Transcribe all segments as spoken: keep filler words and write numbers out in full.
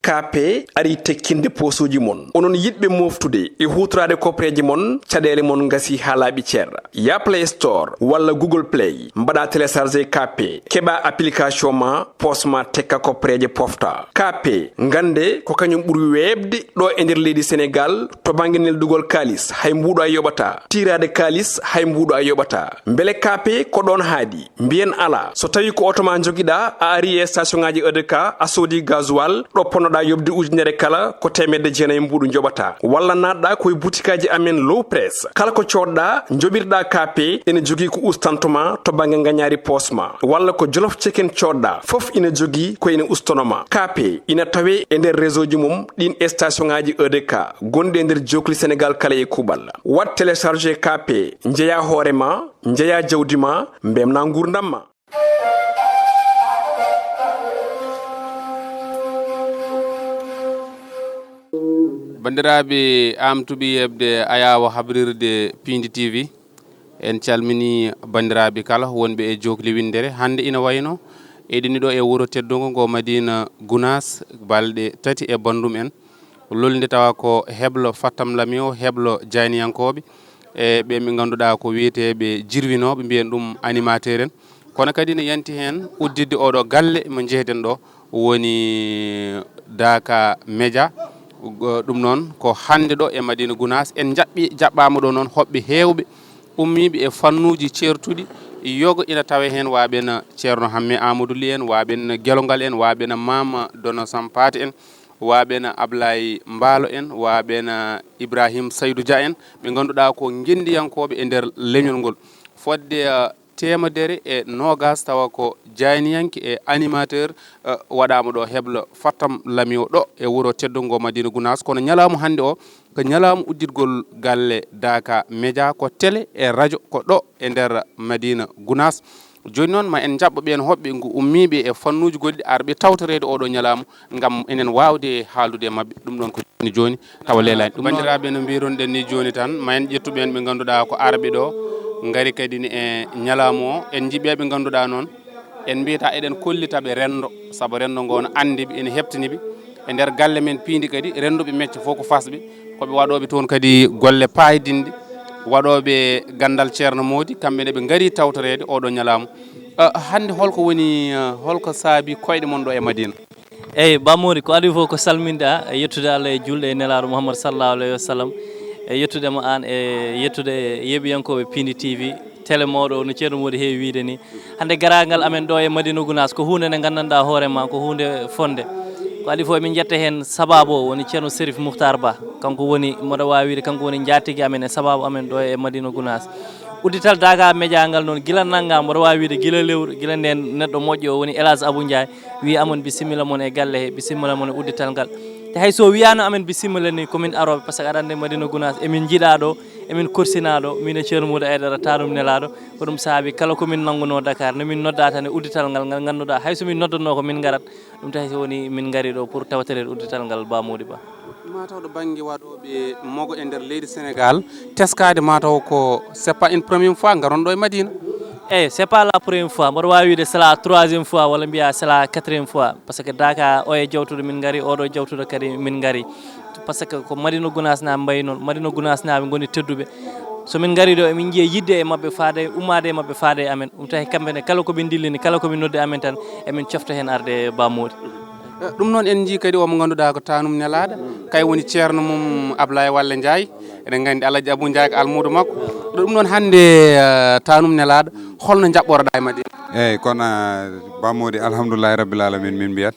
Kaape ari tekkinde poosuuji mon. Onon yiɗɓe mooftude e huutoraade kopreeje mon, caɗeele mon ngasi haa laaɓi cer. Ya Play Store walla Google Play, mbaɗa télécharger Kaape, keɓa application ma, poos ma tekka kopreeje pofta. Kaape, ngannde ko kañum ɓuri weeɓde ɗo e nder leydi Senegaal to bannge neldugol kaalis, hay mbuuɗo a yoɓata. Tiiraade kaalis, hay mbuuɗo a yoɓata. Mbele Kaape ko ɗoon haaɗi? Mbiyen alaa. So tawii ko oto ma njogiɗaa, a ari e station ŋaaji E D K, a soodi gasoil, ɗo ponnoɗaa yoɓde ujunere kala, ko teemedde jeenayi mbuuɗu njoɓataa. Walla naatɗaa ko e butikaaji amen Low Press. Kala ko coodɗaa, njoɓirɗaa Kaape, ene jogii ko ustanto ma to bannge ngañaari poos ma. Walla ko Jolof Chicken coodɗaa, fof ina jogii ko ina ustono ma. Kaape ina tawee e nder réseau ji mum ɗiin e station ŋaaji E D K gonɗi e nder jookli Senegaal kala e kuuɓal. Waɗ télécharger Kaape, njeyaa hoore ma, njeyaa jawdi ma, mbemnaa nguurndam ma. Banndiraaɓe, am tuɓi yeɓde ayaawo habrirde Piindi T V. En calminii banndiraaɓe kala wonɓe e jookli winndere. Hannde ina wayno eɗen ɗo e wuro teddungo ngo Madina Gunaas, balɗe tati e banndum en. Lolnde tawa ko heblo Fattam Lami o, heblo jayniyankooɓe, e ɓe ɓe ngannduɗaa ko wiyeteeɓe jirwinooɓe, mbiyen ɗum animateur en. Kono kadi ne yanti heen udditde oɗo galle mo njeheten ɗo, woni Daaka Média. Ɗum noon ko hannde ɗo e Madina Gunaas. En jaɓɓi, jaɓɓaama ɗo noon hoɓɓe heewɓe ummiiɓe e fannuuji ceertuɗi. Yogo ina tawe heen, waaɓe no Ceerno Hamme Amadou Ly en, waaɓe no Gelongal en, waaɓe no Mama Dono Sampaate en, waaɓe no Ablaye Mbaalo en, waaɓe no Ibrahim Saydu Dia en, ɓe ngannduɗaa ko ngenndiyankooɓe e nder leñol ngol. Fodde, eh, teemedere e noogaas, tawa ko jayniyanke e animateur, eh, waɗaama ɗo heblo Fattam Lami o ɗo e wuro teddungo Madina Gunaas. Kono ñalaamu hannde o ko ñalaamu udditgol galle Daaka Média, ko télé e radio, ko ɗo e nder Madina Gunaas. Jooni noon, ma en njaɓɓo ɓeen hoɓɓe ngu ummiiɓe e fannuuji goɗɗi arɓe tawtoreede oɗo ñalaamu, ngam enen waawde haaldude e maɓɓe. Ɗum ɗoon ko jooni jooni, tawa leelaani. Ɗum noon, banndiraaɓe, no mbiirunoɗen ni jooni tan, ma en ƴettu ɓeen ɓe ngannduɗaa ko arɓe ɗo, ngari kadi ne e ñalaamu o. En njiɗ ɓe ɓe ngannduɗaa noon, en mbiyata eɗen kollita ɓe renndo, sabu renndo ngo no anndi ɓe, ene heɓtini ɓe. E nder galle men Piindi kadi, rennduɓe mecce fof ko fasɓe, ko ɓe waɗooɓe toon kadi golle paydinɗe, waɗooɓe ganndal Ceerno Moodi, kamɓe ne ɓe ngari tawtoreede oɗo ñalaamu. Ah, hannde holko woni, ah, holko saabi koyɗe mon ɗo e Madina? Eyi, Ba Moodi, ko adii fof ko salminde a, e yettude Allah e juulde e Nelaaɗo Muhammad sallallahu alayhi wa sallam, e yettude ma aan, e yettude yeeɓiyankooɓe Piindi T V, télé mawɗo o, no Ceerno Moodi heewi wiyde ni. Hannde garaangal amen ɗo e Madina Gunaas ko huunde nde nganndanɗaa hoore ma, ko huunde fotnde. Ko adii fof emin njetta heen sabaabu o, woni Ceerno Serif Muhtar Ba. Kanko woni, mboɗo waawi wiyde, kanko woni njaatigi amen e sabaabu amen ɗo e Madina Gunaas. Uddital Daaka Média ngal noon, gila nanngaa, mboɗo waawi wiyde gila lewru, gila ndeen neɗɗo moƴƴo o woni El Hadj Abou Ndiaye, wiyi amen bisimilla mon e galle he, bisimilla mon e uddital ngal. Te hay so wiyaano amen bisimilla ni, ko min arooɓe, par ce que aɗa anndi Madina Gunaas, emin njiɗaa ɗo, emin korsinaa ɗo, min e Ceerno Moodi Aydara, taanum nelaaɗo, ko ɗum saabi kala ko min nanngunoo Dakar, no min noddaa tan e uddital ngal, ngal ngannduɗaa, hay so min noddanoo ko min ngarat, ɗum tahi so woni min ngari ɗo pour tawtoreede uddital ngal Ba Moodi Ba. Mataw ɗo bannge waɗooɓe mogo e nder leydi Senegaal, teskaade mataw ko c'est pas une première fois ngaron ɗo e Madina. Eyi, c'est pas la première fois, mboɗo waawi wiyde c'est la troisième fois walla mbiyaa c'est la quatrième fois, par ce que Daaka o e jawtuɗo min ngari, oɗo jawtuɗo kadi min ngari. Par ce que ko Madina Gunaas naaɓe mbayi noon, Madina Gunaas naaɓe ngoni tedduɓe. So min ngari ɗo, emin njiya yiɗde e maɓɓe faade, ummaade e maɓɓe faade e amen. Ɗum tahi kamɓe ne, kala ko ɓe ndillini, kala ko ɓe noddi amen tan, emin cofta heen arde Ba Moodi. Eh, ɗum noon en njii kadi omo ngannduɗaa ko taanum nelaaɗo, kay woni ceerno mum Ablaye Walle Ndiaye. Eɗen nganndi Alhaji Abou Ndiaye ko almuudo makko. Ɗum noon hannde, eh, taanum nelaaɗo, holno njaɓɓoroɗaa e Madina? Eeyi, kono, eh, Ba Moodi, alhamdulillahi rabbil alamin min mbiyat.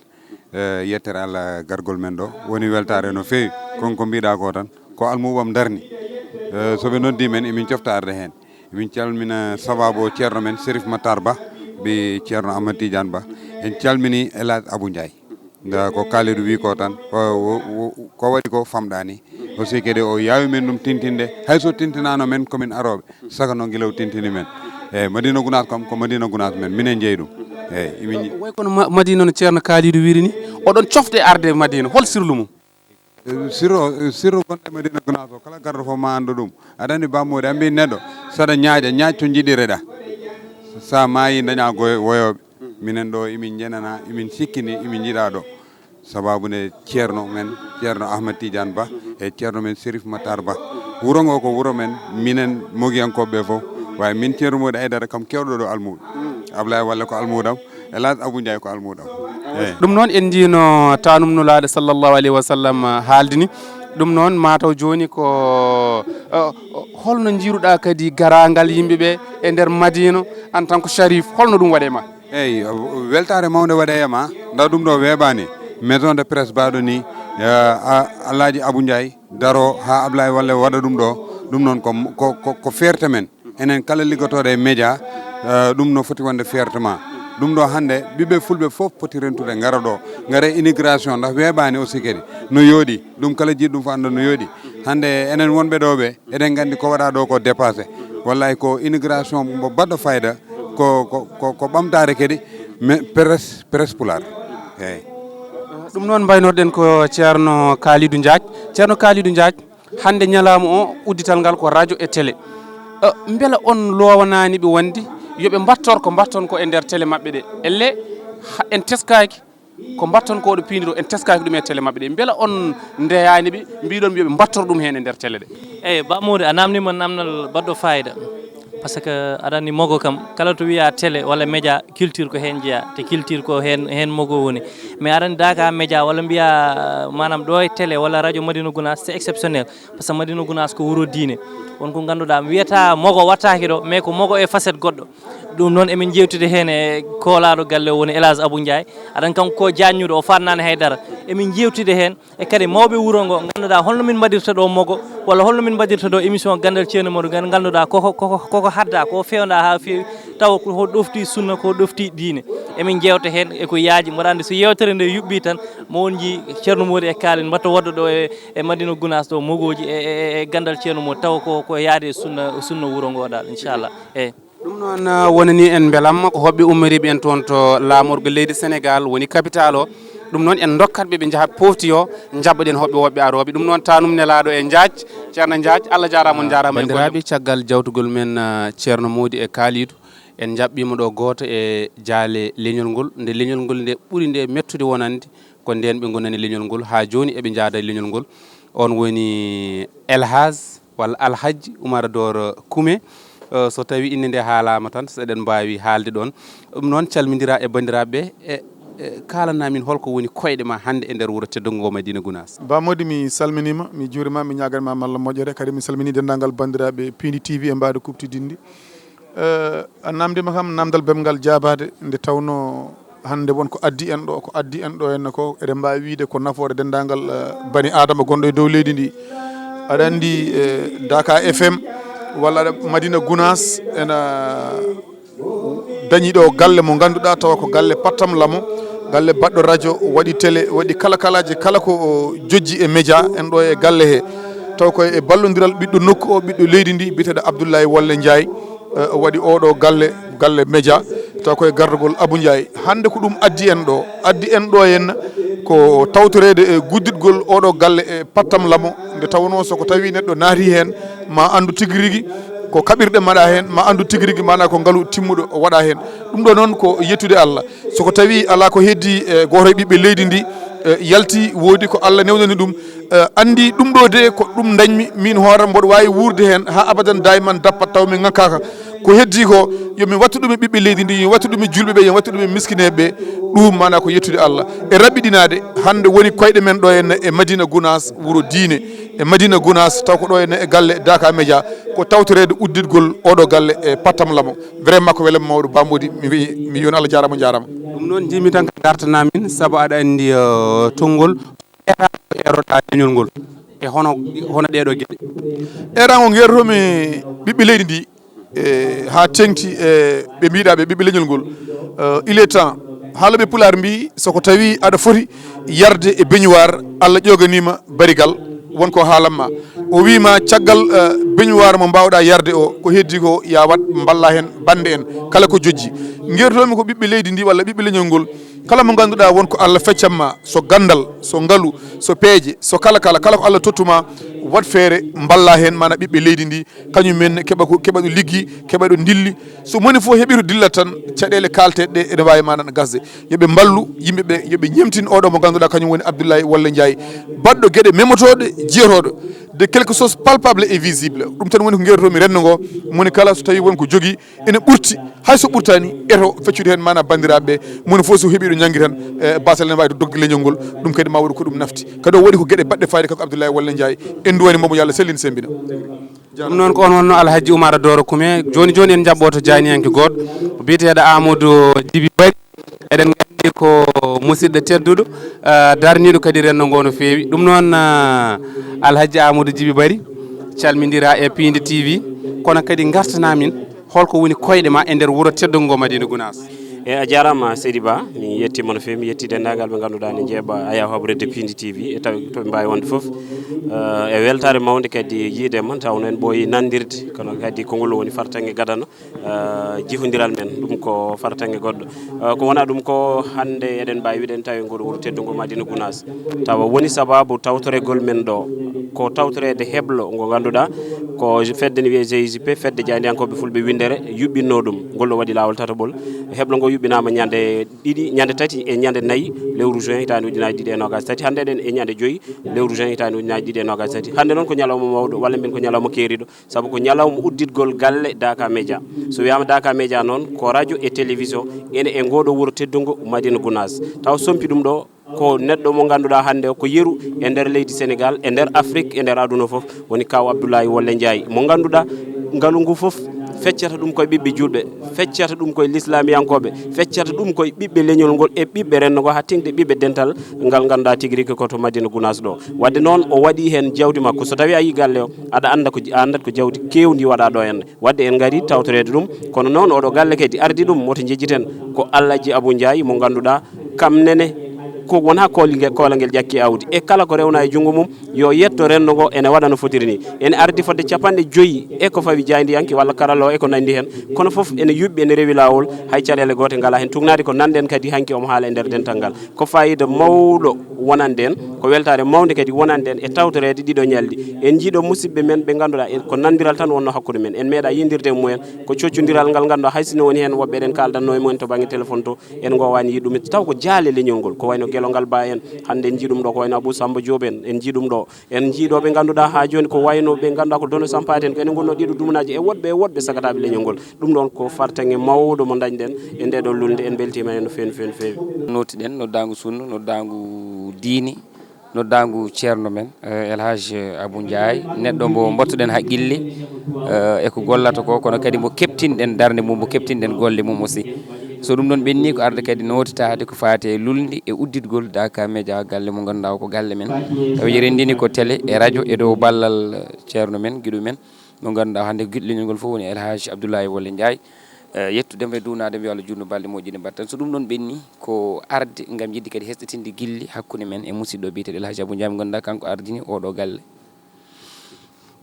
Eh, yettere Allah gargol men ɗo. Woni weltaare no feewi. Kon ko mbiɗa ko tan, ko almuuɓam darni. Eh, so ɓe noddi men, emin cofta arde heen. Emin calmina sababu o ceerno men Serif Matar Ba, ɓi ceerno Ahmad Tidiane Ba. En calmini El Hadj Abou Ndiaye. Nda ko Kalidou wi ko tan, ko, wo-, wo-, ko waɗi ko famɗani. Aussi kadi o yaawi men ɗum tintinde, hay so tintinano men komin arooɓe, saka noon gila o tintini men. Eyi, Madina Gunaas kam, ko Madina Gunaas men, minen jeyi ɗum. Eyi, imin nji- Way kono Ma-, Madina no ceerno Kalidou wiri ni, oɗon cofte arde Madina, hol sirlu mum? Eh, sirru, eh, sirru gonɗo e Madina Gunaas o, kala garɗo fof ma anndu ɗum. Aɗa anndi Ba Moodi, a mbi neɗɗo, saɗa ñaaƴa, ñaaƴ to njiɗireɗa. Sa maayi, daña goy-, woyooɓe. Minen ɗo, imin njenana, imin sikkini, imin njiɗa ɗo. Sababu nde ceerno men, ceerno Ahmed Tidiane Ba, e ceerno men Serif Matar Ba. Wuro ngo ko wuro men, minen mogiyankooɓe ɓe fof. Waaye min ceerno Mody Aydara kam kewɗo ɗo almuudo. Ablaye Walle ko almuudam, Elas Abou Ndiaye ko almuudam. Eyi. Ɗum noon en njiino tanum nulaaɗo sallallahu alayhi wa sallam haaldi ni. Ɗum noon mataw jooni ko eh, holno njiiruɗa kadi garaangal yimɓe ɓe e nder Madina en tant que Sharif, holno ɗum waɗe ma? Eyi, weltaare mawnde waɗe e ma, ndaw ɗum ɗo weeɓaani. Maison de presse baɗo ni, eh, a- Alaaji Abou Ndiaye daro ha Ablaye Walle waɗa ɗum ɗo. Ɗum noon ko, ko, ko, ko fierté men. Enen kala liggotooɗo e média, eh, ɗum no foti wonde fierté ma. Ɗum ɗo hannde ɓiɓɓe fulɓe fof poti rentude ngara ɗo. Ngara e inauguration ndax weeɓaani aussi kadi. No yooɗi. Ɗum kala jiiɗo ɗum fof annda no yooɗi. Hannde enen wonɓe ɗo ɓe, eɗen nganndi ko waɗa ɗo ko dépassé. Wallahi ko inauguration mo baɗɗo fayida, ko, ko, ko, ko ɓamtaare kadi, mais presse, presse pulaar. Eyi. Ɗum noon mbaynorɗen ko ceerno Kalidou Diagne. Ceerno Kalidou Diagne, hannde ñalaama o uddital ngal ko radio e télé. Eh, mbela on loowanaani ɓe wonde yo ɓe mbattor ko mbatton ko e nder télé maɓɓe ɗe? Elle ha- en teskaaki ko mbatton ko oɗo piindi ɗo, en teskaaki ɗum e télé maɓɓe ɗe. Mbela on ndeyaani ɓe, mbiɗon yo ɓe mbattor ɗum heen e nder télé ɗe? Eyi, Ba Mody, a namnima namdal baɗɗo fayida. Par ce que aɗa anndi mogo kam, kala to wiya télé walla média, culture ko heen jeyaa, te culture ko heen, heen mogo woni. Mais aɗa anndi Daaka média walla mbiya, maanaam ɗo e télé walla radio Madina Gounass, c'est exceptionnel. Par ce que Madina Gounass ko wuro diine. Won ko ngannduɗaa, mi wiyata mogo wattaaki ɗo, mais ko mogo e facette goɗɗo. Ɗum noon emin jeewtida heen e koolaaɗo galle o woni Elas Abou Ndiaye. Aɗa anndi kanko ko jaajnuɗo, o faatnaani hay dara. Emin jeewtida heen e kadi mawɓe wuro ngo, ngannduɗaa holno min mbaɗirta ɗo mogo, walla holno min mbaɗirta ɗo émission Ganndal Ceerno Mody, ngal ngannduɗaa koko, koko, koko hadda, ko feewda haa feewi, tawa ko ɗofti sunna, ko ɗofti diine. Emin jeewta heen e ko yaaji, mboɗo anndi so yeewtere nde yuɓɓi tan, mo won njii Ceerno Mody e Kalidou mbatta wodde ɗo e, e Madina Gounass ɗo mogooji e, e, e, e ganndal Ceerno Mody, tawa ko, ko yaade e sunna, sunna wuro ngo dal, inchallah. Eyi. Ɗum noon, eh, wonani en mbelamma ko hoɓɓe ummoriiɓe en toon to laamorgo leydi Senegal, woni capital o. Ɗum noon en ndokkat ɓe, ɓe njaha pofti o, njaɓɓoɗen hoɓɓe woɓɓe arooɓe. Ɗum noon tanum nelaaɗo e Njaaj, Ceerno Njaaj, Allah jaaraama, on njaaraama e golle. Banndiraaɓe, caggal jawtugol men, eh, Ceerno Mody e Kalidou, en njaɓɓiima ɗo gooto e jaale leñol ngol. Nde leñol ngol nde ɓuri nde mettude wonande, ko ndeen ɓe ngonani leñol ngol, haa jooni eɓe njaada e leñol ngol. On woni Elhaj walla Alhajji Umar Doro Kume. Eh, so tawii innde nde haalaama tan, so eɗen mbaawi haalde ɗoon. Ɗum noon, calmindira e banndiraaɓe ɓe, e, e kaalana min holko woni koyɗe ma hannde e nder wuro teddungo ngo Madina Gounass. Ba Mody, mi salminiima, mi juuriima, mi ñaaganiima Allah moƴƴere, kadi mi salminii denndaangal banndiraaɓe Piindi T V e Mbaadi Kuɓtidinndi. Eh, a namndiima kam namdal belngal jaabaade, nde tawnoo hannde won ko addi en ɗo, ko addi en ɗo henna ko eɗen mbaawi wiyde ko nafoore denndaangal, eh, bani Aadama gonɗo e dow leydi ndi. Aɗa anndi, eh, Daaka F M walla aɗa Madina Gounass ena dañi ɗo galle mo ngannduɗaa tawa ko galle pattam lamo, galle baɗɗo radio, waɗi télé, waɗi kala kalaaji kala ko o jojji e média en ɗo e galle he. Taw ko e ballondiral ɓiɗɗo nokku o, ɓiɗɗo leydi ndi, biyeteeɗo Abdoulaye Walle Ndiaye, eh, o waɗi oɗo galle, galle média, taw koye gardagol Abou Ndiaye. Hannde ko ɗum addi en ɗo, addi en ɗo henna ko tawtoreede e gudditgol oɗo galle e pattam lamo, nde tawnoo so ko tawii neɗɗo naati heen, ma anndu tigi rigi ko kaɓirɗe mbaɗa heen, ma anndu tigi rigi maanaa ko ngalu timmuɗo waɗa heen. Ɗum ɗo noon ko yettude Allah. So ko tawii alaa ko heddii e gooto e ɓiɓɓe leydi ndi, eh, yalti, woodi ko Allah newnani ɗum, eh, anndi ɗum ɗo de ko ɗum ndañmi, miin hooram mboɗo waawi wuurde heen haa abadan daayiman dappat taw mi ŋakkaaka. Ko heddii ko, yo mi wattu ɗum e ɓiɓɓe leydi ndi, yo mi wattu ɗum e juulɓe ɓe, yo mi wattu ɗum e miskineeɓe ɓe. Ɗum maanaa ko yettude Allah. E raɓɓiɗinaade, hannde woni koyɗe men ɗo henna e Madina Gounass, wuro diine, e Madina Gounass, taw ko ɗo henna e galle Daaka Média, ko tawtoreede udditgol oɗo galle e pattam lamo. Vraiment ko welamma mawɗo Ba Mody, mi wiyi, mi wiyi on Allah jaaraama, on njaaraama. Ɗum noon njiimi tan ko ngartanaa min, sabu aɗa anndi, eh, tonngol, eeraango eeroɗaa leñol ngol, e hono, hono ɗee ɗoo geɗe? Eeraango ngeertoomi ɓiɓɓe leydi ndi, e, haa teeŋti e ɓe mbiɗa ɓe ɓiɓɓe leñol ngol. Eh, il est temps, haalooɓe pulaar mbii, so ko tawii aɗa foti yarde e beñuwaar, Allah ƴoganiima barigal, won ko haalamma. O wiima caggal, eh, beñuwaar mo mbaawɗaa yarde o, ko heddii ko, ya waɗ mballa heen bannde en, kala ko jojji. Ngeertoomi ko ɓiɓɓe leydi ndi walla ɓiɓɓe leñol ngol, Kala mo ngannduɗaa won ko Allah feccan ma, so ganndal, so ngalu, so peeje, so kala kala, kala ko Allah tottu ma, waɗ feere mballa heen, maanaam ɓiɓɓe leydi ndi, kañum en keɓa ko, keɓa ɗo liggi, keɓa ɗo dilli. So moni fof heɓi to dillat tan, caɗeele kaalteeɗe ɗe ene waawi maanaam gasde. Yo ɓe mballu yimɓe ɓe, yo ɓe ñemtin oɗo mo ngannduɗaa kañum woni Abdoulaye Walla Ndiaye, baɗɗo geɗe memotooɗe, jiyotooɗo, de quelque chose palpable et visible. Ɗum tan woni ko ngertomi renndo ngo, moni kala so tawi won ko jogii, ene ɓurti, hay so ɓurtaani, eto feccude heen maanaam banndiraaɓe ɓe, moni fof so heɓii ɗo ñanngi tan, e, baasal ene waawi to dogde leñol ngol, ɗum kadi ma waɗu ko ɗum nafti. Kadi o waɗi ko geɗe baɗɗe fayida kanko Abdoulaye Walla Ndiaye, en nduwani mbo mo yo Allah sellin sembina. Ɗum noon ko on wonno Alhaji Oumar Doro Kume. Jooni jooni en njaɓɓoto jayniyanke gooto biyeteeɗo Amadou Djiby Bari. Eɗen nganndi ko musidɗo tedduɗo, ah, darniiɗo kadi renndo ngo no feewi. Ɗum noon, ah, Alhaji Amadou Djiby Bari, calmindira e Piindi T V, kono kadi ngartana min holko woni koyɗe ma e nder wuro teddungo ngo Madina Gounass. E a jaaraama seydi Ba, mi yettiima no feewi, mi yetti denndaangal ɓe ngannduɗaa ne njeeɓa Aya Hoɓre de Piindi T V e tawi to ɓe mbaawi wonde fof. Eh, e weltaare mawnde kadi yiide mon, tawno en ɓooyi nanndirde, kono kadi ko ngol woni fartaŋŋe gadano, eh, jihondiral men, ɗum ko fartaŋŋe goɗɗo. Eh, ko wonaa ɗum ko hannde eɗen mbaawi wiide en tawi ngol wuro teddungo Madina Gounass. Tawa woni sababu tawtoregol men ɗo, ko tawtoreede heblo ngo ngannduɗaa ko fedde ne wiyee G I J P, fedde jaayndiyankooɓe fulɓe winndere, yuɓɓinno ɗum. Ngol ɗo waɗi laawol tataɓol. Heblo ngo yuɓɓinaama ñande ɗiɗi, ñande tati e ñande nayi lewru juin hitaande ujunaaji ɗiɗi e noogaas tati. Hannde eɗen e ñande joyi lewru juin hitaande ujunaaji ɗiɗi e noogaas tati. Hannde noon ko ñalawma mawɗo, walla mbiyen ko ñalawma keeriiɗo, sabu ko ñalawma udditgol galle Daaka Média. So wiyaama Daaka Média noon, ko radio e télévision ene e ngoo ɗo wuro teddungo Madina Gounass. Taw sompi ɗum ɗo ko neɗɗo mo ngannduɗaa hannde o ko yeru e nder leydi Sénégal, e nder Afrique, e nder aduna fof, woni Kaaw Abdoulaye Walla Ndiaye, mo ngannduɗaa ngalu ngu fof feccata ɗum koye ɓiɓɓe juulɓe, feccata ɗum koye lislamiyankooɓe, feccata ɗum koye ɓiɓɓe leñol ngol e ɓiɓɓe renndo ngo, haa teŋde ɓiɓɓe dental ngal ngannduɗaa tigi rigi ko to Madina Gounass ɗo. Waɗde noon o waɗi heen jawdi makko. So tawii a yii galle o, aɗa annda ko, a anndat ko jawdi keewndi waɗaa ɗo henne. Waɗde en ngarii tawtoreede ɗum, kono noon oɗo galle kadi ardi ɗum, woto njejjiten, ko Alhaji Abou Ndiaye mo ngannduɗaa kam nene ko wonaa koolingel, koolangel ƴakki awdi. E kala ko rewnaa e junngo mum, yo yetto renndo ngo ene waɗa no fotiri ni. Ene ardi fodde capanɗe joyi e ko fawi jaayndiyanke walla karalla o e ko nanndi heen, kono fof ene yuɓɓi, ene rewi laawol, hay caɗeele goote ngalaa heen. Tuugnaade ko nanɗen kadi hanki omo haala e nder dental ngal. Ko faayiida mawɗo wonande en, ko weltaare mawnde kadi wonande en e tawtoreede ɗiɗo ñalɗi. En njii ɗo musiɓɓe men ɓe ngannduɗaa en ko nanndiral tan wonno hakkunde men. En meeɗaa yiidirde e mumen, ko coccondiral ngal ngannduɗaa hay sinno woni heen woɓɓe eɗen kaaldanno e mumen to bannge téléphone to, en ngoowaani yiide ɗum. Taw ko jaale leñol ngol, ko wayno Gelongal Ba en, hannde en njii ɗum ɗo, ko wayno Abou Samba Diop en, en njii ɗum ɗo. En njii ɗo ɓe ngannduɗaa haa jooni ko wayno ɓe ngannduɗaa ko Dono Sampaate en, ko enen ngonnoo ɗiɗo dumunaaji e woɗɓe e woɗɓe sagataaɓe leñol ngol. Ɗum ɗoon ko fartaŋŋe mawɗo mo ndañɗen e ndee ɗoo lulnde, en mbeltiima heen no feewi, no feewi, no feewi. Nootiɗen noddaangu sunnu, noddaangu diini, noddaangu ceerno men, eh, El Hadj Abou Ndiaye, neɗɗo mbo mbattuɗen haqqille, eh, e ko gollata ko, kono kadi mbo keɓtinɗen darnde mum, mbo keɓtinɗen golle mum aussi. So ɗum ɗoon ɓenni ko arde kadi nootitaade ko faati e lulnde e udditgol Daaka Média, galle mo ngannduɗaa o ko galle men. Tawi renndini ko télé e radio e dow ballal ceerno men, giɗo men, mo ngannduɗaa hannde ko giɗo leñol ngol fof woni El Hadj Abdoulaye Wole Ndiaye. Eh, yettude mo e duwnaade mo yo Allah juutnu balɗe moƴƴi ɗe mbaɗten. So ɗum ɗoon ɓenni ko arde ngam yiɗde kadi hesɗitinde gilli hakkunde men e musidɗo biyeteeɗo El Hadj Abou Ndiaye mo ngannduɗaa kanko ardini oɗo galle.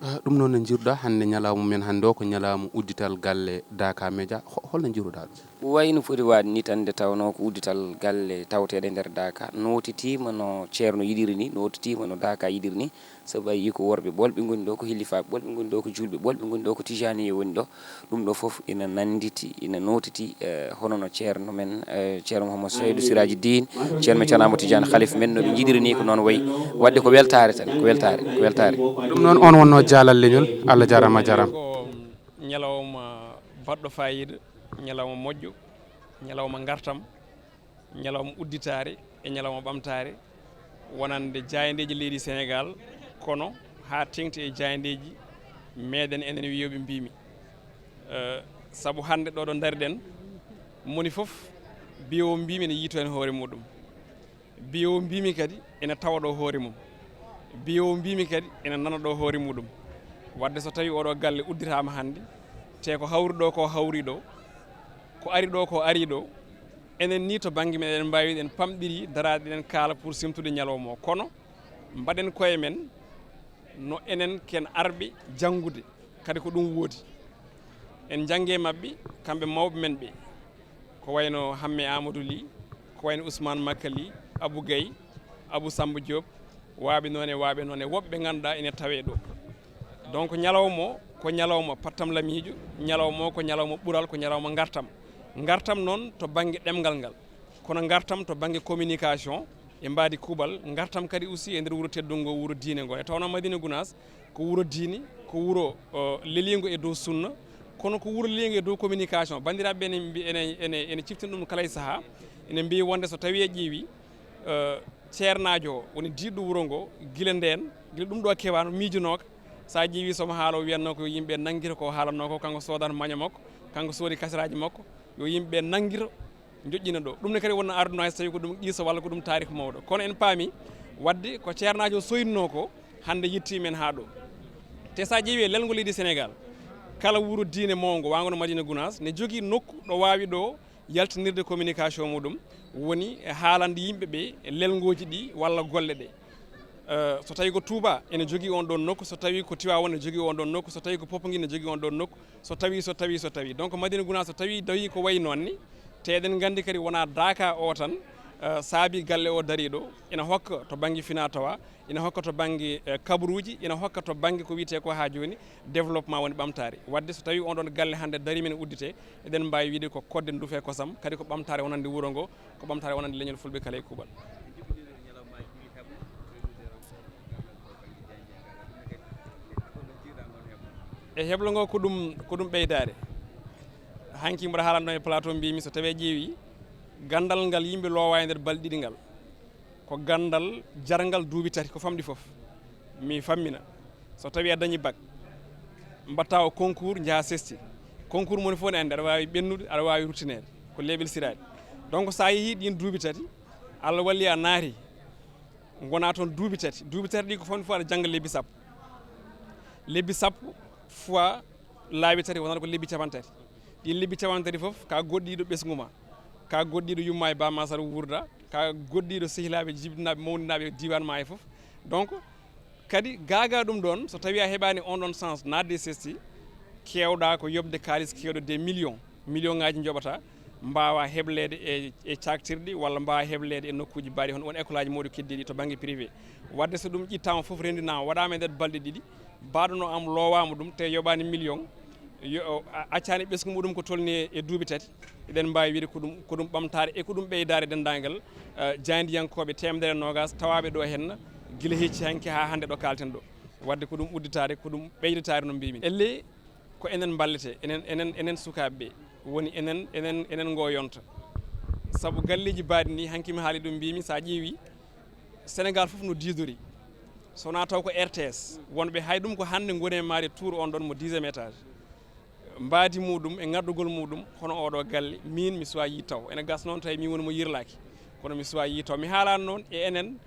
Ah, ɗum noon no njiiruɗaa hannde ñalawma men hannde o ko ñalawma uddital galle Daaka Média. Ho-, holno njiiruɗaa ɗum? Way no foti waade ni tan nde tawnoo ko uddital galle tawteeɗe nder Daaka, nootitiima no ceerno yiɗiri ni, nootitiima no Daaka yiɗiri ni, sabu a yii ko worɓe ɓolɓe ngoni ɗo, ko hillifaaɓe ɓolɓe ngoni ɗo, ko juulɓe ɓolɓe ngoni ɗo, ko tijaaniye woni ɗo. Ɗum ɗo fof ina nannditi, ina nootiti, eh, hono no ceerno men, eh, ceerno Mouhammad Seydou Siraji Dine, ceerno men ceerno Amadou Tidiane Khalif men, no ɓe njiɗiri ni ko noon wayi. Waɗde ko weltaare tan, ko weltaare, ko weltaare. Ɗum noon on wonno jaalal leñol, Allah jaaraama a jaaraama. Ko ñalawma baɗɗo faayiida, ñalawma moƴƴo, ñalawma ngartam, ñalawma udditaare e ñalawma ɓamtaare wonande jaayndeeji leydi Senegaal, kono haa teŋti e jaayndeeji meeɗen enen wiyooɓe mbiimi. Eh, sabu hannde ɗo ɗo ndariɗen, moni fof biyewo mbiimi ene yiytoo heen hoore muɗum. Biyewo mbiimi kadi ene tawa ɗo hoore mum. Biyewo mbiimi kadi ene nana ɗo hoore muɗum. Waɗde so tawii oɗo galle udditaama hannde, te ko hawri ɗo ko hawri ɗo, ko ari ɗo ko ari ɗo, enen ni to bannge men eɗen mbaawi, eɗen pamɗiri daraade, eɗen kaala pour simtude ñalawma o. Kono mbaɗen koye men no enen ken arɓe janngude, kadi ko ɗum woodi. En njannge maɓɓe, kamɓe mawɓe men ɓe, ko wayno Hamme Amadou Ly, Ko wayno Ousmane Makali, Abou Gaye, Abou Samba Diop, waaɓe noon e waaɓe noon e woɓɓe ɓe ngannduɗaa ene tawee ɗo. Donc ñalawma o ko ñalawma pattam lamiijo, ñalawma o ko ñalawma ɓural, ko ñalawma ngartam. Ngartam noon to bannge ɗemngal ngal, kono ngartam to bannge communication e mbaadi kuuɓal, ngartam kadi aussi e nder wuro teddungo, wuro diine ngo. E tawno Madina Gounass ko wuro diine, ko wuro, o, leliingo e dow sunna, kono ko wuro leliingo e dow communication. Banndiraaɓe ene mbi-, ene, ene, ene ciftina ɗum kala e sahaa, ene mbiyi wonde so tawii a ƴeewi, eh, ceernaajo o woni diiɗo wuro ngo, gila ndeen, gila ɗum ɗo kewaano miijunooka, so a ƴeewi somo haala o wiyatnoo ko yimɓe nanngita ko haalatnoo ko, kanko soodata maño makko, kanko soodi kasiraaji makko, yo yimɓe nanngita, njoƴƴina ɗo. Ɗum ne kadi wonna ardunoo hay so tawii ko ɗum qiisa walla ko ɗum taarikh mawɗo. Kono en paami waɗde ko ceernaajo o soynnoo ko hannde yettii men haa ɗo. Te so a ƴeewi e lelngo leydi Senegaal, kala wuro diine mawngo, waango no Madina Gounass, ne jogii nokku ɗo waawi ɗo yaltinirde communication muɗum, woni e haalande yimɓe ɓe e lelngooji ɗi walla golle ɗe. Eh, so tawii ko Touba ene jogii on ɗon nokku, so tawii ko Tivaouane ene jogii on ɗon nokku, so tawii ko Popenguine ene jogii on ɗon nokku, so tawii, so tawii, so tawii. Donc Madina Gounass so tawii dawii ko wayi noon ni, te eɗen nganndi kadi wonaa Daaka o tan, eh, saabi galle o dariiɗo, ina hokka to bannge finaa-tawaa, ina hokka to bannge, eh, kabaruuji, ina hokka to bannge ko wiyetee ko haa jooni développement woni ɓamtaare. Waɗde so tawii on ɗon galle hannde darii men udditee, eɗen mbaawi wiyde ko koɗde nduufe kosam, kadi ko ɓamtaare wonande wuro ngo, ko ɓamtaare wonande leñol Fulɓe kala e kuuɓal. E heblo ngo ko ɗum, ko ɗum ɓeydaare. Hanki mboɗo haalanno e plateau mbimi so tawii a ƴeewi ganndal ngal yimɓe loowa e nder balɗe ɗiɗi ngal, ko ganndal jarngal duuɓi tati ko famɗi fof. Mi fammina, so tawii a dañi bac, mbaɗta o concours, njaha sesti. Concours moni fof ne anndi, aɗa waawi ɓennude, aɗa waawi ruttineede, ko leeɓel siraaɗi. Donc so a yehii ɗin duuɓi tati, Allah walli a naati, ngona toon duuɓi tati. Duuɓi tati ɗi ko famɗi fof aɗa jannga lebbi sappo. Lebbi sappo fois laabi tati wonata ko lebbi capanɗe tati. Ɗin lebbi capanɗe tati fof ka goɗɗiiɗo ɓesngu ma, ka goɗɗiiɗo yumma e bamma saɗa wuurda, ka goɗɗiiɗo sehilaaɓe, jibinaaɓe, mawninaaɓe e diiwaan ma e fof. Donc kadi gaagaa ɗum ɗoon, so tawii a heɓaani on ɗoon chance naatde e sesti, keewɗaa ko yoɓde kaalis keewɗo des millions, million ŋaaji njoɓataa, mbaawaa hebleede e, e caaktirɗi walla mbaawaa hebleede e nokkuuji mbaɗi hono won école aji mawɗi keddiiɗi to bannge privé. Waɗde so ɗum ƴittaama fof renndinaama, waɗaama e nder balɗe ɗiɗi, baɗono am loowaama ɗum te yoɓaani million, yo, a, accaani ɓesngu muɗum ko tolni e, e duuɓi tati, eɗen mbaawi wiyde ko ɗum, ko ɗum ɓamtaare e ko ɗum ɓeydaare denndaangal, eh, jaayndiyankooɓe teemedere e noogaas tawaaɓe ɗo heen gila hecci hanki haa hannde ɗo kaalten ɗo. Waɗde ko ɗum udditaare, ko ɗum ɓeyditaare no mbimi. Ellee ko enen mballete, enen, enen, enen sukaaɓe ɓe, woni enen, enen, enen ngo yonta. Sabu galleeji mbaɗi ni, hanki mi haali ɗum mbimi, so a ƴeewi Senegaal fof no diidori. So wonaa taw ko R T S, wonɓe hay ɗum ko hannde ngoni e maade tour on ɗon mo dixième étage. Mbaadi muɗum e ŋaddugol muɗum, hono oɗo galle, min mi suwaa yiide taw. Ene gasa noon tawi min woni mo yirlaaki, kono mi suwaa yiide taw. Mi haalaani noon e enen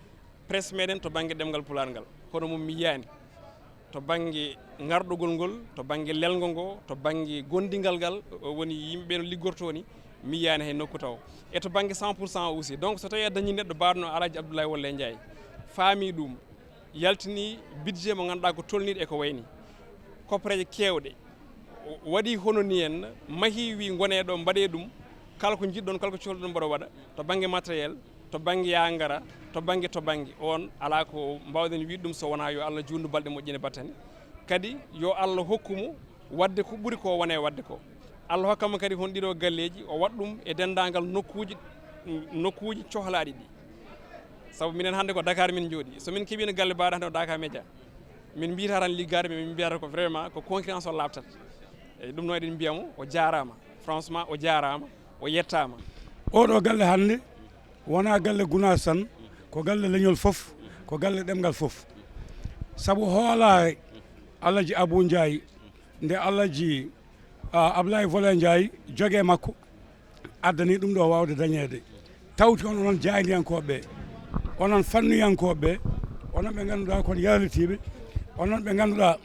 presse meɗen to bannge ɗemngal Pulaar ngal, kono mum mi yiyaani. To bannge ŋarɗugol ngol, to bannge lelngo ngo, to bannge gondigal ngal, o woni yimɓe ɓe no liggortoo ni, mi yiyaani hay nokku taw. E to bannge cent pour cent aussi. Donc so tawii a dañii neɗɗo mbaɗno Alhaji Abdoulaye Wallé Ndiaye, faami ɗum, yaltini budget mo ngannduɗaa ko tolniiɗo e ko wayni, koppareeje keewɗe, waɗi hono ni en, mahi wi ngonee ɗo mbaɗee ɗum, kala ko njiɗɗon, kala ko cohluɗon mboɗo waɗa, to bannge matériel, to bannge yaa ngara, to bannge, to bannge. On alaa ko mbaawɗen wiide ɗum so wonaa yo Allah juutnu balɗe moƴƴe ne battane. Kadi yo Allah hokku mo waɗde ko ɓuri ko wonee waɗde ko. Allah hokka mo kadi hono ɗiɗo galleeji, o waɗa ɗum e denndaangal nokkuuji, nokkuuji cohlaaɗi ɗi. Sabu minen hannde ko Dakar min njooɗi. So min keɓiino galle mbaɗo hannde ko Dakar Média, min mbiyata tan liggaade, mais min mbiyata ko vraiment ko concurrence o laaɓtata. Eyi, ɗum noon eɗen mbiya mo o jaaraama. Franchement, o jaaraama, o yettaama. Oɗo galle hannde wonaa galle Gunaas tan, ko galle leñol fof, ko galle ɗemngal fof. Sabu hoolaare Alhaji Abou Ndiaye, nde Alhaji, ah, Ablaye Volet Ndiaye jogee makko, addani ɗum ɗo waawde dañeede. Tawti on, onon jaayndiyankooɓe ɓe, onon fannuyankooɓe ɓe, onon ɓe ngannduɗaa kon yarlitiiɓe, onon ɓe ngannduɗaa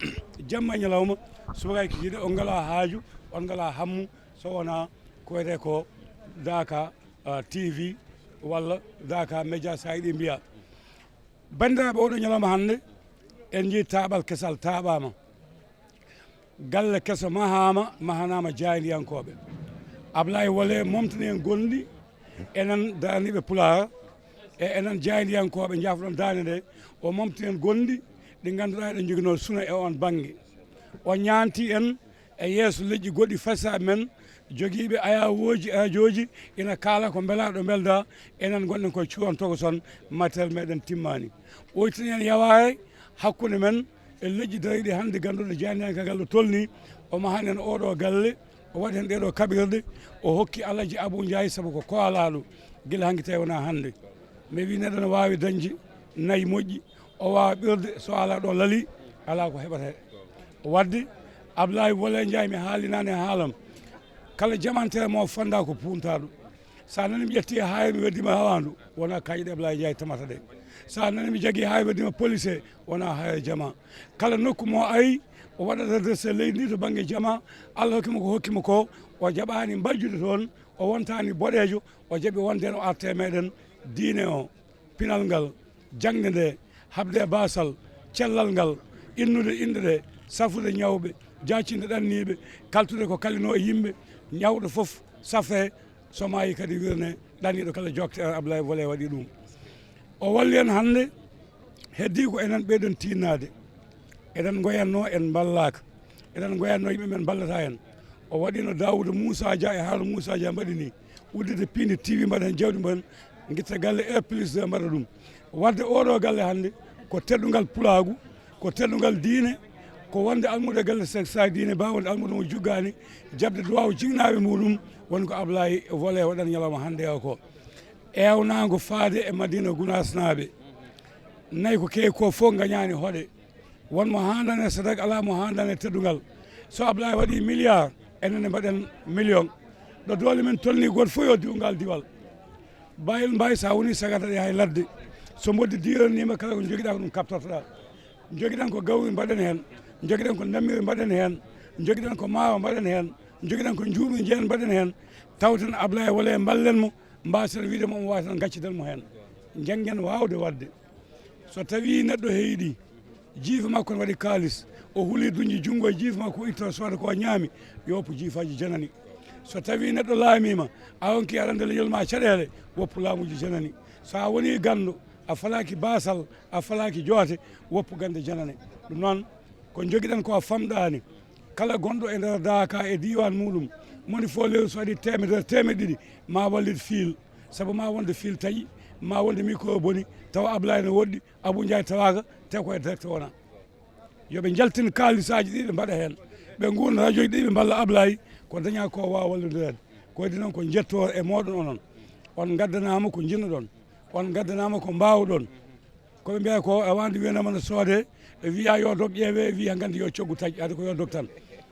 jamma e ñalawma, subaka e kikiiɗe, on ngalaa haaju, on ngalaa hammu, so wonaa ko wiyetee ko Daaka, ah, T V walla Daaka Média, so a yiɗi mbiyaa. Banndiraaɓe, oɗo ñalawma hannde, en njii taaɓal kesal taaɓaama. Galle keso mahaama, mahanaama jaayndiyankooɓe. Ablaye Wole momtani en gonɗi, Enen daaniiɓe Pulaar e enen jaayndiyankooɓe jafɗon daande nde, o momti en gonɗi ɗi ngannduɗaa eɗen njoginoo suna e on bannge. O ñaanti en e yeeso leƴƴi goɗɗi fasaaɓe men jogiiɓe ayawooji, rajooji, ina kaala ko mbelaaɗo mbeldaa, enen ngonɗen koye cuuɗi tokoson, matériel meɗen timmaani. O ittani en yawaare hakkunde men e leƴƴi dariiɗi hannde, ngannduɗaa jaayndiyanke galle tolni, o mahani en oɗo galle, o waɗi heen ɗeɗo kaɓirɗe, o hokki Alaji Abou Ndiaye sabu ko koolaaɗo gila hanki tawi wonaa hannde. Mi wi neɗɗo ne waawi dañde nayi moƴƴi, o waawa ɓirde, so alaa ɗo lali, alaa ko heɓata. Waɗde Ablaye Wole Ndiaye, mi haali naane e haalam, kala jamantere mo fonnda ko puuntaaɗo. So a nani mi ƴetti e haayre mi weddi ma rawaandu, wonaa kaaƴe ɗe Ablaye Ndiaye tamata ɗe. So a nani mi jagi haayre weddi ma police, wonaa haayre jama. Kala nokku mo ari, o waɗat redressé leydi ndi to bannge jama, Allah hokki mo ko hokki mo ko, o jaɓaani mbajjude toon, o wontaani boɗeejo, o jaɓi wonde no arte meɗen diine o, pinal ngal, jaŋde nde, haɓde e baasal, cellal ngal, innude inɗe ɗe, safude ñawɓe, jaacinde ɗanniiɓe, kaltude ko kalino e yimɓe, ñawɗo fof safee, so maayi kadi wirne, ɗanniiɗo kala jookte. Ablaye Wole waɗi ɗum. O walli en hannde, heddii ko enen ɓeyden tiinnaade. Eɗen ngoyanno en mballaaka. Eɗen ngoyanno yimɓe men mballata en. O waɗino Daawuda Muusa Dia e Haaruna Muusa Dia mbaɗi ni. Uddide piindi tiiwi mbaɗa heen jawdi mum, ngitta galle R plus deux mbaɗa ɗum. Waɗde oɗo galle hannde ko teddungal pulaagu, ko teddungal diine, ko wonde almuudo e galle Seek Saay diine, ba wonde almuudo mo juggaani, jaɓde duwaaw jinnaaɓe muɗum, woni ko Ablaye Wole waɗan ñalawma hannde o ko. Eewnaango faade e Madina Gunaasnaaɓe. Nayi ko keewi ko fof ngañaani hoɗe. Won mo haandani e sadak, alaa mo haandani e teddungal. So Ablaye waɗi milliard, enen ne mbaɗen million. Ɗo doole men tolni, gooto fof yo diw ngal diwal. Bayel mbayi, so a woni sagata ɗe hay ladde. So mboddi diiraniima, kala ko njogiɗaa ko ɗum kaɓtortoɗaa. Njogiɗen ko gawri mbaɗen heen. Njogiɗen ko ndammiiri mbaɗen heen. Njogiɗen ko maawa mbaɗen heen. Njogiɗen ko njuumri njeen mbaɗen heen. Tawten Ablaye Wole mballen mo, mbaasen wiide mo omo waawi tan gacciden mo heen. Njanngen waawde waɗde. So tawii neɗɗo heyɗi, jiifa makko ne waɗi kaalis, o huli duñji junngo e jiifa makko, o itta o sooda ko o ñaami, yo woppu jiifaaji janani. So tawii neɗɗo laamiima, a ronki aɗa annda leñol ma caɗeele, woppu laamuuji janani. So a wonii ganndo, a falaaki baasal, a falaaki joote, woppu gannde janane. Ɗum noon, ko njogiɗen ko a famɗaani. Kala gonɗo e nder daaka e diiwaan muɗum, moni fof lewru so waɗi teemedere, teemeɗe ɗiɗi, ma wallit fiil. Sabu ma wonde fiil taƴi, ma wonde micro boni, tawa Ablaye ne woɗɗi, Abou Ndiaye tawaaka, te ko e direct wona. Yo ɓe njaltin kaalisaaji ɗi ɓe mbaɗa heen. Ɓe nguurna rajoji ɗi ɓe mballa Ablaye, ko dañaa ko waawa wallindireede. Ko waɗi noon ko njettoor e mooɗon onon. On ngaddanaama ko njiɗnoɗon. On ngaddanaama ko mbaawɗon. Ko ɓe mbiya ko e wande wiyanaama no soode, ɓe wiya yo dog ƴeewe, wiya nganndi yo coggu taƴ, adi ko yo dog tan.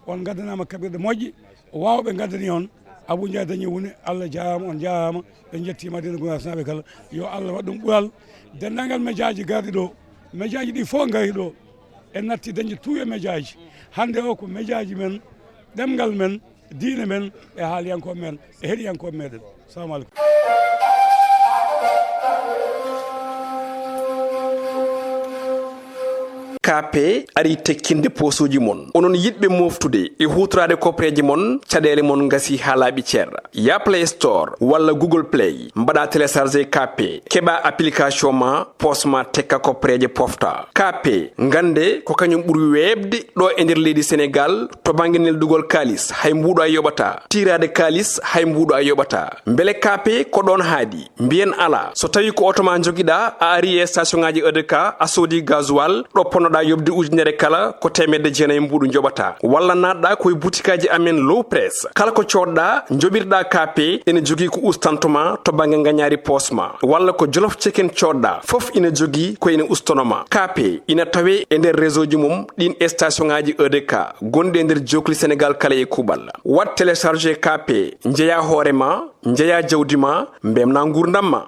On ngaddanaama kaɓirɗe moƴƴe, waawɓe ngaddani on. Abou Ndiaye dañi woni, Allah jaaraama, on jaaraama, ɓe njetti Madina Gunaas naaɓe kala. Yo Allah waɗ ɗum ɓural. Denndaangal mejaaji garɗi ɗo, mejaaji ɗi fof ngari ɗo, en natti dañde tuuyo mejaaji. Hannde o ko mejaaji men, ɗemngal men, diine men, e haaliyankooɓe men, e heɗiyankooɓe meɗen. Salamu aleykum. Kaape ari tekkinde poosooji mon. Onon yiɗɓe mooftude e huutoraade kopreeje mon, caɗeele mon ngasi haa laaɓi cer. Yaa Play Store walla Google Play, mbaɗa télécharger Kaape, keɓa application ma, poos ma tekka kopreeje pofta. Kaape, ngannde ko kañum ɓuri weeɓde ɗo e nder leydi Senegaal to bannge neldugol kaalis, hay mbuuɗo a yoɓataa. Tiiraade kaalis, hay mbuuɗo a yoɓataa. Mbele Kaape ko ɗoon haaɗi? Mbiyen alaa. So tawii ko oto ma njogiɗaa, a arii e station ŋaaji E D K, a soodii gasoil, ɗo ponnoɗaa yoɓde ujunere kala, ko teemedde jeenayi mbuuɗu njoɓataa. Walla naatɗaa ko e butikaaji amen Low Press. Kala ko coodɗaa, njoɓirɗaa Kaape, ene jogii ko ustantoo ma to bannge ngañaari poos ma. Walla ko Jolof Chicken coodɗaa, fof ina jogii ko ene ustanoo ma. Kaape ina tawee e nder réseau ji mum ɗiin station ŋaaji E D K gonɗi e nder jookli Senegaal kala e kuuɓal. Waɗ télécharger Kaape, njeyaa hoore ma, njeyaa jawdi ma, mbeemnaa nguurndam ma.